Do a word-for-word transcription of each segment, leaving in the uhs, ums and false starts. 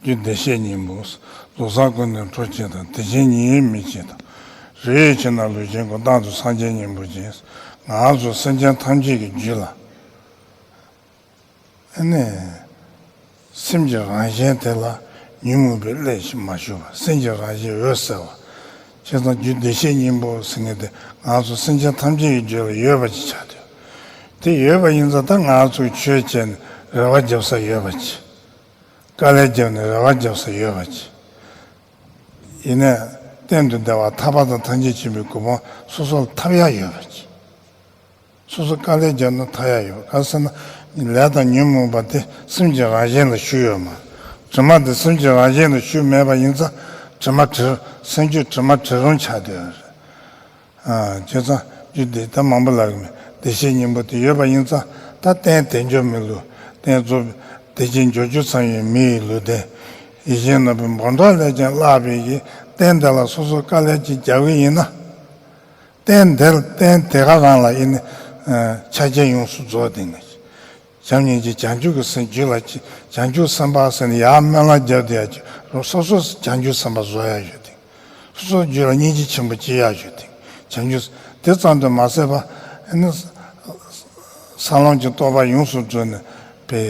རྒྱུ་བདེ་གཤེགས་སྙིང་པོ། ལུགས་བཟང་ཀུན་ནས་འཕྲོ་བཅས་དང་། དེ་བཞིན་ཉིད་ཡོད་མི་མཆིས་དང་། རིགས་ཡོད་ཕྱི་ནང་ལུས་ཅན་ཀུན། རྟག་ཏུ་སངས་རྒྱས་སྙིང་པོ་ཅན། ང་ཚོ་སེམས་ཅན་ཐམས་ཅད་ཀྱི་རྒྱུད་ལ། ཨ་ནི། སེམས་ཀྱི་རང་བཞིན་དེ་ལ་ཉོན་མོངས་པའི་བློ་ཞིག་མ་ཞུགས་པ། སེམས་ཀྱི་རང་བཞིན་འོད་གསལ་བ། བྱས་ཙང་རྒྱུ་བདེ་གཤེགས་སྙིང་པོ་ཟེར་མཁན་དེ་ང་ཚོ་སེམས་ཅན་ཐམས་ཅད་ཀྱི་རྒྱུད་ལ་ཡོད་པ་ཅིག་ཆགས་ཡོད། དེ་ཡོད་པ་ཡིན་ཙང་ད་ང་ཚོས་ཆོས་བྱས་ནས་རེ་བ་རྒྱབ་ས་ཡོད་པ་ཅིག་དཀའ་ལས་བརྒྱབ་ནས་རེ་བ་རྒྱབ་ས་ཡོད་པ་ཅིག་ཡིན་ནའི་གཏན་དུ་བདེ་བ་ཐར་པ་དང་ཐམས་ཅད་མཁྱེན་པའི་གོ་འཕང་སོ་སོར་ཐོབ་ཡ་ཡོད་པ་ཅིག་སོ་སོ་དཀའ་ལས་བརྒྱབ་ན་ཐར་ཡ་ཡོད། ག་ཟེར་ན། ལས་དང་ཉོན་མོངས་པ་དེ་སེམས་ཀྱི་རང་བཞིན་ལ་ཞུགས་ཡོད་མ། དྲི་མ་དེ་སེམས་ཀྱི་རང་བཞིན་ལ་ཞུགས་མེད་པ་ཡིན་ཙང་དྲི་མ་བྲི། སེམས་རྒྱུད་དྲི་མ་བྲི་རུང་ཆགས་བསྡད་ཡོད་རེད། ཨ། བྱས་ཙང་རྒྱུ་དེ་ད་མང་པོ་ལབ་ཀྱི་མེད། བདེ་གཤེགས་སྙིང་པོ་དེ་ཡོད་པ་ཡིན་ཙང་ད་རྟེན་དལ་འབྱོར་མི་ལུས། རྟེན་གཙོ་བོ་བདེ་ཆེན་འབྱོར་བཅུ་ཚང་བའི་མི་ཡི་ལུས་རྟེན། ཡིད་བཞིན་ནོར་བུའི་འབོམ་ཕྲག་ལས་ཀྱང་ལྷག་པའི་གི་རྟེན་དེ་ལ་སོ་སོ་དཀའ་ལས་ཅིག་རྒྱག་གི་ཡིན་ན། རྟེན་དེར་རྟེན་དེ་ག་རང་ལ་ཡིན་ནི། ཨ། ཆ་རྐྱེན་ཡོངས་སུ་རྫོགས་ཏེ་ནི། བྱམས་སྙིང་རྗེ་བྱང་ཆུབ་ཀྱི་སེམས་རྒྱུད་ལ་ཅི། བྱང་ཆུབ་སེམས་དཔའ་ཟེར་ནས་ཡར་སྨོན་ལམ་རྒྱབ་བསྡད་ཡ་ཅིག་རུང་། སོ་སོ་བྱང་ཆུབ་སེམས་དཔའ་བཟོ་ཡ་ཡོད་དེ། སོ་སོ་རྒྱུད་ལ་སྙིང་རྗེ་ཆེན་པོ་སྐྱེ་ཡ་ཡོད་དེ། བྱང་ཆུབ་དེ་ཙམ་དུ་མ་ཟད་པ་ནི། ས་ལམ་གྱི་རྟོགས་པ་ཡོངས་སུ་རྫོགས་ནས་པའི་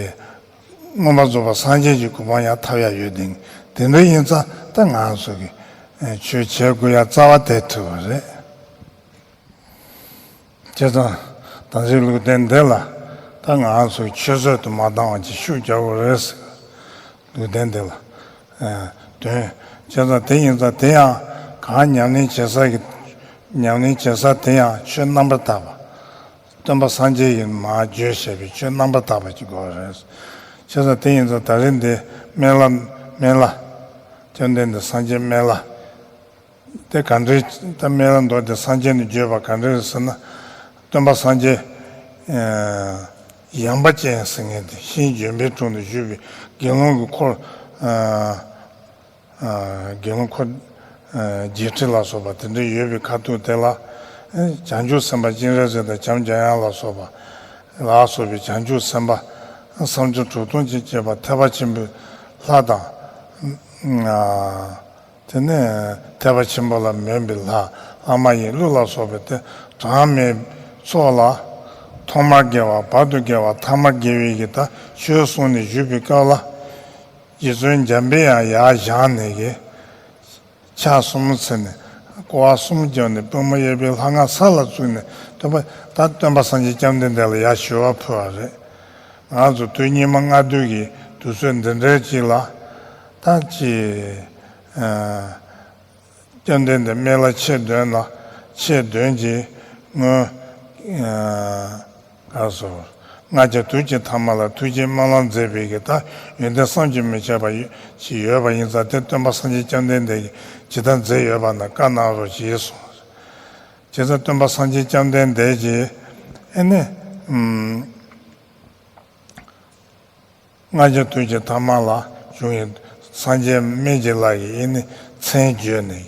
མངོན་པར་རྫོགས་པ་སངས་རྒྱས་ཀྱི་གོ་འཕང་ཡང་ཐོབ་ཡ་ཡོད་དེ། དེ་འདྲ་ཡིན་ཙང་ད་ང་ཚོ་གི་ཆོས་བྱེད་དགོས་ཡ་རྩ་བ་དེ་ཐུབ་པ་རེད། བྱས་ཙང་། ད་ཅིག་ལུགས་ལྡན་འདི་ལ་ད་ང་ཚོས་ཆུད་ཟོས་དུ་མ་བཏང་བ་ཅིག་ཤུགས་རྒྱག་དགོས་རེད་ཟེར། ལུགས་ལྡན་འདི་ལ། ཨ། དོན། བྱས་ཙང་དེ་ཡིན་ཙང་དེ་ཡང་གང་ཉམས་ལེན་བྱེད་ས་གི། ཉམས་ལེན་བྱེད་ས་དེ་ཡང་ཆོས་རྣམ་པར་དག་པ། སྟོན་པ་སངས་རྒྱས་ཀྱིས་མར་བརྗོད་བཞག་པའི་ཆོས་རྣམ་པར་དག་པ་ཅིག་དགོས་རེད། བྱས་ཙང་དེ་ཡིན་ཙང་ད་རིང་འདི་སྨན་བླ། སྨན་བླ། བཅོམ་ལྡན་འདས་སངས་རྒྱས་སྨན་བླ། དེ་ག་འདྲའི་ད་སྨན་བླ་མདོ་དེ་སངས་རྒྱས་ནས་བརྗོད་པ་ག་འདྲ་རེད་ཟེར་ན། སྟོན་པ་སངས་རྒྱས། ཨ། ཡངས་པ་ཅན་ཟེར་མཁན་དེ་ཤིང་ལྗོན་པའི་དྲུང་དུ་བཞུགས་པའི་དགེ་སློང་གི་འཁོར། ཨ། ཨ། དགེ་སློང་འཁོར། ཨ། བརྒྱད་ཁྲི་ལ་སོགས་པ་དེ་འདྲ་ཡོད་པའི་ཁ་ཐུག་དེ་ལ། ཨ། བྱང་ཆུབ་སེམས་དཔའ་སྤྱན་རས་གཟིགས་དང་བྱམས་ཀྱང་ཡང་ལ་སོགས་པ། ལ་སོགས་པའི་བྱང་ཆུབ་སེམས་དཔའ། བསམ་བརྗོད་དྲུག་སྟོང་གཅིག་བྱེད་པ་ཐེག་པ་ཆེན་པོའི་ལྷ་དང་། ཨ། དེ་ནས་ཐེག་པ་ཆེན་པོ་ལ་མོས་པའི་ལྷ། ལྷ་མ་ཡིན་ཀླུ་ལ་སོགས་པའི་དེ་གྲངས་མེད་ཚོགས་ལ། ཐོག་མར་དགེ་བ། བར་དུ་དགེ་བ། ཐ་མར་དགེ་བའི་གི་ད་ཆོས་གསུངས་ནས་བཞུགས་པའི་སྐབས་ལ། རྗེ་བཙུན་འཇམ་པའི་དབྱངས་ཡར་བཞེངས་ནས་གི། ཕྱག་གསུམ་འཚལ་ནས་སྐོར་བ་གསུམ་བརྒྱབ་ནས་པུས་མོ་གཡས་པའི་ལྷ་ང་ས་ལ་བཙུགས་ནས་སྟོན་པ། ད་སྟོན་པ་སངས་རྒྱས་བཅོམ་ལྡན་འདས་ལ་ཡར་ཞུ་བ་ཕུལ་བ་རེད། ང་ཚོ་དུས་སྙིགས་མ་ལྔ་བདོའི་གི་དུས་ཚོད་འདི་འདྲའི་ཅིག་ལ། ད་ཅི། ཨ། བཅོམ་ལྡན་འདས་སྨན་བླ་ཆེ་བདུན་ལ། ཆེ་བདུན་གྱིས་སྔོན། ཨ། ག་སོ། ལྔ་བརྒྱ་དུས་ཀྱི་ཐ་མ་ལ་ཐུགས་རྗེའི་སྨོན་ལམ་མཛད་པའི་གི་ད་ཡོན་ཏན་བསམ་གྱིས་མི་ཁྱབ་པ་ཡོད། ཅིག་ཡོད་པ་ཡིན་ཙང་དེ་སྟོན་པ་སངས་རྒྱས་བཅོམ་ལྡན་འདས་ཀྱིས་ཇི་ལྟར་མཛད་ཡོད་པ་ན་བཀའ་གནང་རོགས་ཞེས་གསུངས། བྱས་ཙང་སྟོན་པ་སངས་རྒྱས་བཅོམ་ལྡན་འདས་ཀྱིས། ཨེ་ནི། ཨུམ། ལྔ་བརྒྱ་དུས་ཀྱི་ཐ་མ་ལ་བྱུང་བའི་སངས་རྒྱས་སྨན་གྱི་བླ་ཡི་ཨེ་ནི་མཚན་བརྗོད་ནས།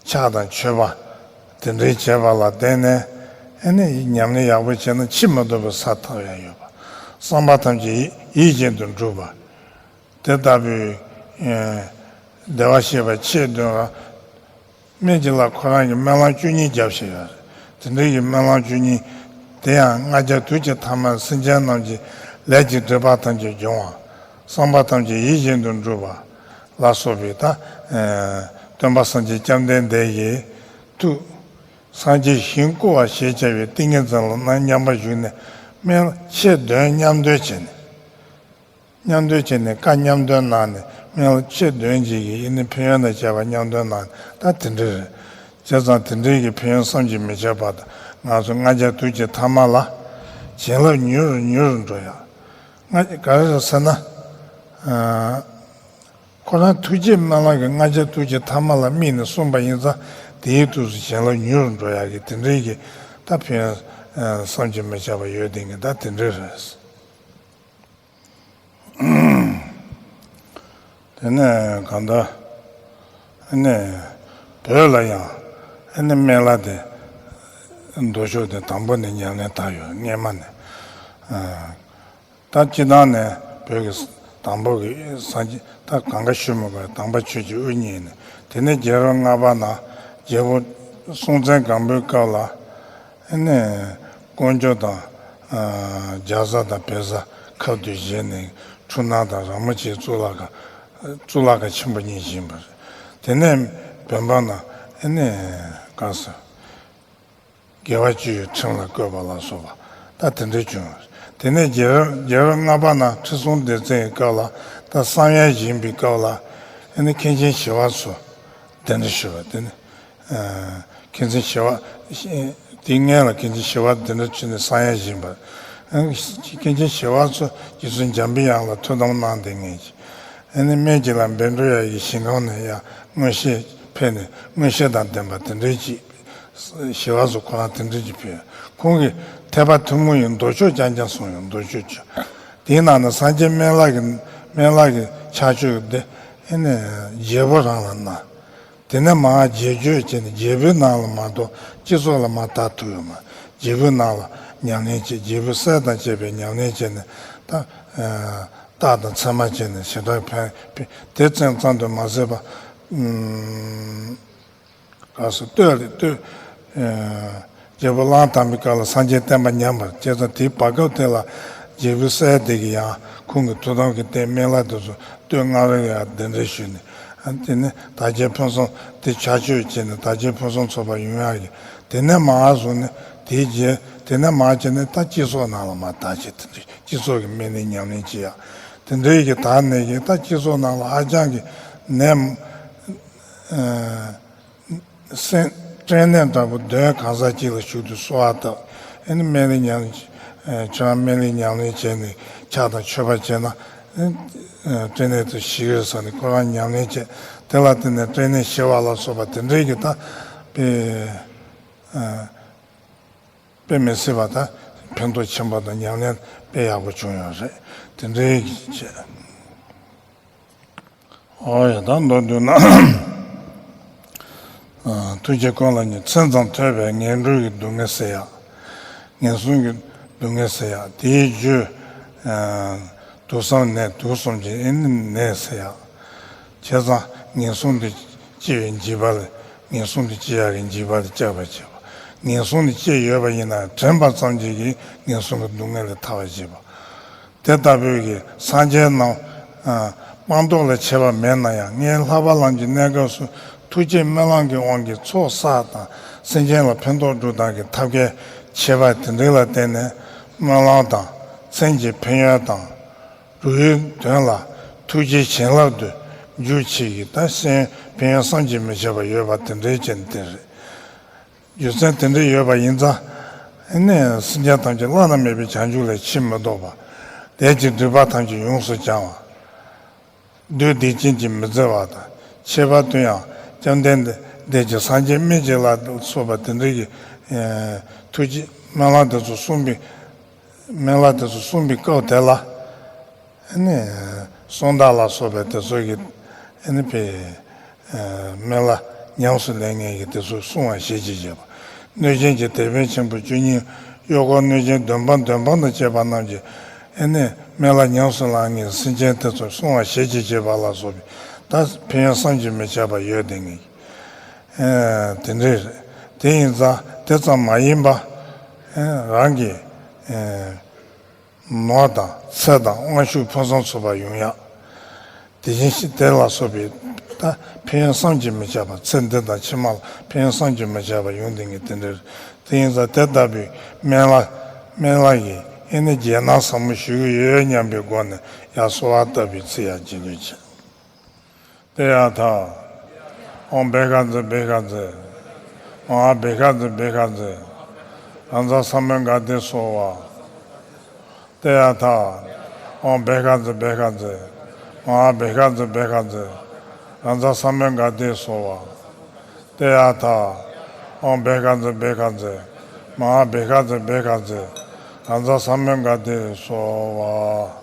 ཕྱག་དང་མཆོད་པ་དེ་འདྲའི་བྱས་པ་ལ་བརྟེན་ནས། ཨེ་ནི་ཉམས་ལེན་ཡག་པོ་བྱས་ན་འཆི་མི་ཐུབ་པའི་ས་ཐོབ་ཡ་ཡོད་པ། བསམ་པ་ཐམས་ཅད་ཡིད་བཞིན་དུ་འགྲུབ་པ། དེ་ལྟ་བུའི། ཨེ། བདེ་བར་གཤེགས་པ་ཆེ་བདུན་ལ། སྨན་གྱི་བླ་ཁོ་རང་གིས་སྨོན་ལམ་བཅུ་གཉིས་བརྒྱབ་བཞག་ཡོད་རེད། དེ་འདྲའི་གི་སྨོན་ལམ་བཅུ་གཉིས་དེ་ཡང་ལྔ་བརྒྱ་དུས་ཀྱི་ཐ་མར་སེམས་ཅན་རྣམས་ཀྱི་ལས་ཀྱི་སྒྲིབ་པ་ཐམས་ཅད་སྦྱོང་བ། བསམ་པ་ཐམས་ཅད་ཡིད་བཞིན་དུ་འགྲུབ་པ་ལ་སོགས་པའི་ད། ཨེ། སྟོན་པ་སངས་རྒྱས་བཅོམ་ལྡན་འདས་ཀྱི་ཐུགས། སངས་རྒྱས་ཞིང་བསྐོར་བ་ཞེས་བྱ་བའི་ཏིང་ངེ་འཛིན་ལ་ནམ་མཉམ་པར་བཞུགས་ནས་སྨོན་ལམ་ཆེ་བདུན་མཉམ་འདོན་བྱས་ནས། མཉམ་འདོན་བྱས་ནས་བཀའ་མཉམ་འདོན་གནང་ནས་སྨོན་ལམ་ཆེ་བདུན་གྱི་ཡི་ནི་ཕན་ཡོན་དང་བཅས་པ་མཉམ་འདོན་གནང་ནས་ད་དེ་འདྲ་རེད། བྱས་ཙང་དེ་འདྲའི་གི་ཕན་ཡོན་བསམ་གྱིས་མི་ཁྱབ་པ་དང་ང་ཚོ་ལྔ་བརྒྱ་དུས་ཀྱི་ཐ་མ་ལ་བྱིན་རླབས་མྱུར་རུ་མྱུར་རུ་འགྲོ་ཡ། ང་ག་རེ་རེད་ཟེར་ན། ཨ། ཁོ་རང་ཐུགས་རྗེ་སྨོན་ལམ་གྱི་ལྔ་བརྒྱ་དུས་ཀྱི་ཐ་མ་ལ་དམིགས་ནས་གསུངས་པ་ཡིན་ཙང་དེའི་དུས་སུ་བྱིན་རླབས་མྱུར་རུ་འགྲོ་ཡ་གི་དེ་འདྲའི་གི་ད་ཕན་ཡོན་བསམ་གྱིས་མི་ཁྱབ་པ་ཡོད་དེ་གི་ད་དེ་འདྲ་རེད། དེ་ནས་གང་ལྟར་ཨ་ནི་བོད་ལ་ཡང་ཨ་ནི་སྨན་བླ་དེ་མདོ་ཕྱོགས་དེ་དང་པོ་ནས་ཉམས་ལེན་བསྟར་ཡོད། སྔས་མ་ནས། ཨ། ད་སྤྱི་བཏང་ནས་བོད་ཀྱི་ དང་པོ་གི་སངས་རྒྱས་ད་གང་ག་ཞུ་མི་དགོས། དམ་པ་ཆོས་ཀྱི་དབུ་བརྙེས་ནས། དེ་ནས་རྒྱལ་རབས་ལྔ་པ་ན་རྒྱལ་པོ་སྲོང་བཙན་སྒམ་པོའི་སྐབས་ལ། ཨེ་ནས་ཀོང་ཇོ་དང་། ཨ། རྒྱ་བཟའ་དང་བལ་བཟའ་ཁ་བསྡུར་བྱས་ནས་འཁྲུལ་སྣང་དང་རང་དབང་ཆེ་གཙུག་ལག་ཁང་གཙུག་ལག་ཁང་ཆེན་པོ་གཉིས་བཞེངས་པ་རེད། དེ་ནས་བོད་འབངས་ནང་ཨེ་ནས་ག་ཟེར། དགེ་བ་བཅུའི་ཁྲིམས་ལ་བཀོད་པ་ལ་སོགས་པ་ད་དེ་འདྲ་བྱུང་བ་རེད། དེ་ནས་རྒྱལ་རབས་རྒྱལ་རབས་ལྔ་པ་ན་ཁྲི་སྲོང་ལྡེ་བཙན་གྱི་སྐབས་ལ་ད་བསམ་ཡས་བཞེངས་པའི་སྐབས་ལ་ཨེ་ནས་མཁན་ཆེན་ཞི་བ་འཚོ་གདན་འདྲེན་ཞུས་པ་དེ་ནི། ཨ། མཁན་ཆེན་ཞི་བ། དེའི་སྔོན་ལ་མཁན་ཆེན་ཞི་བ་གདན་འདྲེན་ཞུས་ནས་བསམ་ཡས་བཞེངས་པ། ཨ། མཁན་ཆེན་ཞི་བ་འཚོ་རྗེ་བཙུན་འཇམ་པའི་དབྱངས་ལ་ཐུགས་དམ་གནང་དེ་ངེས་ཀྱི། ཨ་ནི་སྨན་གྱི་བླ་བཻ་ཌཱུརྱ་ཡི་ཞིང་ཁམས་ནས་ཡང་མངོན་ཤེས་ཕེབས་ནས་མངོན་ཤེས་དང་ལྡན་པ་དེ་འདྲའི་ཅིག་ཞི་བ་འཚོ་ཁོ་རང་དེ་འདྲའི་ཅིག་ཕེབས། ཁོང་གིས་ཐེག་པ་ཐུན་མོང་ཡི་མདོ་ཕྱོགས་རྐྱང་རྐྱང་གསུངས་ཡོད། མདོ་ཕྱོགས་ཀྱི། དེའི་ནང་ནས་སངས་རྒྱས་སྨན་བླ་གི་སྨན་བླ་གི་ཕྱག་མཆོད་དེ་ཨ་ནི་རྒྱལ་པོ་རང་ལ་གནང་། དེ་ནས་མར་རྒྱལ་བརྒྱུད་བྱས་ནས་རྒྱལ་པོའི་ནང་ལ་མ་གཏོགས་སྤྱི་ཚོགས་ལ་མར་དར་ཐུབ་ཡོད་མ། རྒྱལ་པོའི་ནང་ལ་ཉམས་ལེན་བྱས། རྒྱལ་པོའི་སྲས་དང་བཅས་པའི་ཉམས་ལེན་བྱས་ནས་ད། ཨ། སྟག་དང་ཚེར་མ་བྱས་ནས་ཞེ་དྲག་ཕན་ཕན། དེ་ཙམ་ཙམ་དུ་མ་ཟད་པ། ཨུམ། ག་ཟེར། བསྟོད་རེད། བསྟོད། ཨ། རྒྱལ་པོ་གླང་དར་མའི་སྐབས་ལ་སངས་རྒྱས་བསྟན་པ་ཉམས་པ་བྱས་ཙང་། དེའི་བར་སྐབས་དེ་ལ་རྒྱལ་པོའི་སྲས་དེ་གིས་ཡང་ཁོང་གི་ཐུགས་དམ་གྱི་རྟེན་སྨན་བླ་དེ་ཚོ་སྟོད་མངའ་རིས་ལ་ཡང་གདན་འདྲེན་ཞུས་ནས། ཨ། དེ་ནས་དར་རྒྱས་ཕུན་སུམ། དེ་ཕྱག་མཆོད་བྱས་ནས་དར་རྒྱས་ཕུན་སུམ་ཚོགས་པ་ཡོང་ཡག་གི། དེ་ནས་མར་བཟུང་ནས་དེའི་རྗེས། དེ་ནས་མར་བྱས་ནས་ད་སྤྱི་ཚོགས་ནང་ལ་མར་དར་བྱས། དེ་འདྲའི་སྤྱི་ཚོགས་ཀྱི་སྨན་བླའི་ཉམས་ལེན་བྱེད་ཡག་དེ་འདྲའི་གི་དར་ནས་ཀྱི། ད་སྤྱི་ཚོགས་ནང་ལ་ཧ་ཅང་གི་ནད། ཨ། སེམས་སྐྲན་ནད་འདྲ་པོ་གདོན་གང་ཟག་ཅིག་ལ་ཞུགས་དུས་གསོ་བ་བཏབ། ཨ་ནི་སྨན་བླའི་ཉམས། ཨ། ཁྱོད་རང་སྨན་བླའི་ཉམས་ལེན་བྱས་ནས་ཕྱག་དང་མཆོད་པ་བྱས་ན། ཨ། སྐྲན་ནད་དེ་ཞི་གི་རེད་ཟེར་ནས་ཁོ་རང་ཉམས་ལེན་བྱས། དེ་ལ་བརྟེན་ནས་སྐྲན་ནད་ཞི་བ་ལ་སོགས་པ་དེ་འདྲའི་གི་ད་དཔེ། ཨ། དཔེ་མི་སྲིད་པ་ད་ཕན་ཐོགས་ཆེན་པོ་དང་ཉམས་ལེན་དཔེ་ཡག་པོ་བྱུང་ཡོད་རེད། དེ་འདྲའི་གི་བྱས། ཨོ་ཡ། ད་མདོར་བསྡུས་ན། ཨ། ཐུགས་རྗེ་ཀུན་ལ་ཉོན། མཚན་ཙམ་ཐོས་པས་ངན་འགྲོའི་སྡུག་བསྔལ་སེལ་ཡག་ངན་སོང་གི་སྡུག་བསྔལ་སེལ་ཡག་དེའི་རྒྱུ། ཨ། དུག་གསུམ་ནད། དུག་གསུམ་གྱི་ཨེ་ནི་ནད་སེལ་ཡག་བྱས་ཙང་ངན་སོང་དུ་སྐྱེ་བའི་འཇིགས་པ་ལས། ངན་སོང་དུ་སྐྱེ་ཡག་གི་འཇིགས་པ་ལས་བསྐྱབ་པར་བྱེད་པ། ངན་སོང་དུ་སྐྱེས་ཡོད་པ་ཡིན་ན་དྲན་པ་ཙམ་གྱིས་ཀྱིས་ངན་སོང་གི་སྡུག་བསྔལ་ལས་ཐར་བར་བྱེད་པ། དེ་ལྟ་བུའི་གི་སངས་རྒྱས་རྣམས། ཨ། སྤངས་རྟོགས་ལ་ཆད་པ་མེད་ན་ཡང་། སྔོན་ལྷག་པ་ལམ་གྱི་གནས་སྐབས་སུ་ཐུགས་བསྐྱེད་སྨོན་ལམ་གྱི་དབང་གིས་ཚོགས་བསགས་དང་། སེམས་ཅན་ལ་ཕན་ཐོགས་སྒྲུབ་སྟངས་ཀྱི་ཐབས་མཁས་ཁྱད་པར་དེ་འདྲ་ལ་བརྟེན་ནས། སྨོན་ལམ་དང་། མཚན་གྱི་ཕན་ཡོན་དང་། རོགས་ཡུལ་དོན་ལ་ཐུགས་རྗེའི་བྱིན་རླབས་ཏུ་འཇུག་བྱེད་ཀྱི་ད་སེམས་ཕན་ཡོན་བསམ་གྱིས་མི་ཁྱབ་པ་ཡོད་པ་དེ་འདྲའི་རྐྱེན་དེ་རེད། རྒྱུ་མཚན་དེ་འདྲ་ཡོད་པ་ཡིན་ཙང་། ཨ་ནི་སེམས་ཅན་ཐམས་ཅད་བླ་ན་མེད་པའི་བྱང་ཆུབ་ལ་ཕྱིར་མི་ལྡོག་པ། ལས་ཀྱི་སྒྲིབ་པ་ཐམས་ཅད་ཡོངས་སུ་བྱང་བ། བདུད་སྡིག་ཅན་གྱིས་མི་བཟད་པ་དང་། ཁྱད་པར་དུ་ཡང་བཅོམ་ལྡན་འདས་ཀྱིས་སངས་རྒྱས་སྨན་གྱི་བླ་ལ་སོགས་པ་དེ་འདྲ་གི། ཨ། ཐུགས་རྗེ་སྨོན་ལམ་དེ་ཚོ་གསུངས་པའི། སྨན་བླ་དེ་ཚོ་གསུངས་པའི་སྐབས་དེ་ལ། ཨ་ནི་གསུང་བདག་ལ་སོགས་པའི་དེ་ཚོ་གིས། ཨ་ནི་དཔེ། ཨ། སྨན་བླ་ཉམས་སུ་ལེན་མཁན་གྱིས་དེ་ཚོ་གསུང་བ་ཞེས་བྱ་བྱེད་པ། གནོད་སྦྱིན་གྱི་དེད་དཔོན་ཆེན་པོ་བཅུ་གཉིས། གཡོག་འཁོར་གནོད་སྦྱིན་འདོན་པ་འདོན་པ་དང་བཅས་པ་རྣམས་ཀྱིས། ཨ་ནི་སྨན་བླ་ཉམས་སུ་བླང་མཁན་སེམས་ཅན་དེ་ཚོར་གསུང་བ་ཞེས་བྱ་བྱེད་པ་ལ་སོགས་པའི་ད་ཕན་ཡོན་བསམ་གྱིས་མི་ཁྱབ་པ་ཡོད་དེ་ངེས། ཨ། དེ་འདྲ་རེད། དེ་ཡིན་ཙང་དེ་ཙམ་མ་ཡིན་པ། ཨ། རང་གི། ཨ། ནོར་དང་ཚེ་དང་དབང་ཕྱུག་ཕུན་སུམ་ཚོགས་པ་ཡོང་ཡག་དེ་བཞིན་གཤེགས་དེ་ལ་སོགས་པའི་ད་ཕན་ཡོན་བསམ་གྱིས་མི་ཁྱབ་པ། ཚེ་འདི་དང་ཕྱི་མ་ལ་ཕན་ཡོན་བསམ་གྱིས་མི་ཁྱབ་པ་ཡོང་དེ་ངེས། དེ་འདྲ་རེད། དེ་ཡིན་ཙང་དེ་ལྟ་བུའི་སྨན་བླ། སྨན་བླ་ཡིས་ཨེ་ནི་རྗེས་གནང་ཟབ་མོ་ཞུ་གི་ཡོད་སྙམ་པའི་སྒོ་ནས་ཡར་གསོལ་བ་བཏབ་པའི་ཚེ་ཡང་རྗེས་ཟློས་བྱེད། ཏདྱ་ཐཱ། ཨོཾ་བྷཻ་ཥ་ཛྱེ་བྷཻ་ཥ་ཛྱེ། མ་ཧཱ་བྷཻ་ཥ་ཛྱེ་བྷཻ་ཥ་ཛྱེ། རཱ་ཛ་ས་མུདྒ་ཏེ་སྭཱ་ཧཱ། ཏདྱ་ཐཱ། ཨོཾ་བྷཻ་ཥ་ཛྱེ་བྷཻ་ཥ་ཛྱེ། མ་ཧཱ་བྷཻ་ཥ་ཛྱེ་བྷཻ་ཥ་ཛྱེ། རཱ་ཛ་ས་མུདྒ་ཏེ་སྭཱ་ཧཱ། ཏདྱ་ཐཱ། ཨོཾ་བྷཻ་ཥ་ཛྱེ་བྷཻ་ཥ་ཛྱེ། མ་ཧཱ་བྷཻ་ཥ་ཛྱེ་བྷཻ་ཥ་ཛྱེ། རཱ་ཛ་ས་མུདྒ་ཏེ་སྭཱ་ཧཱ།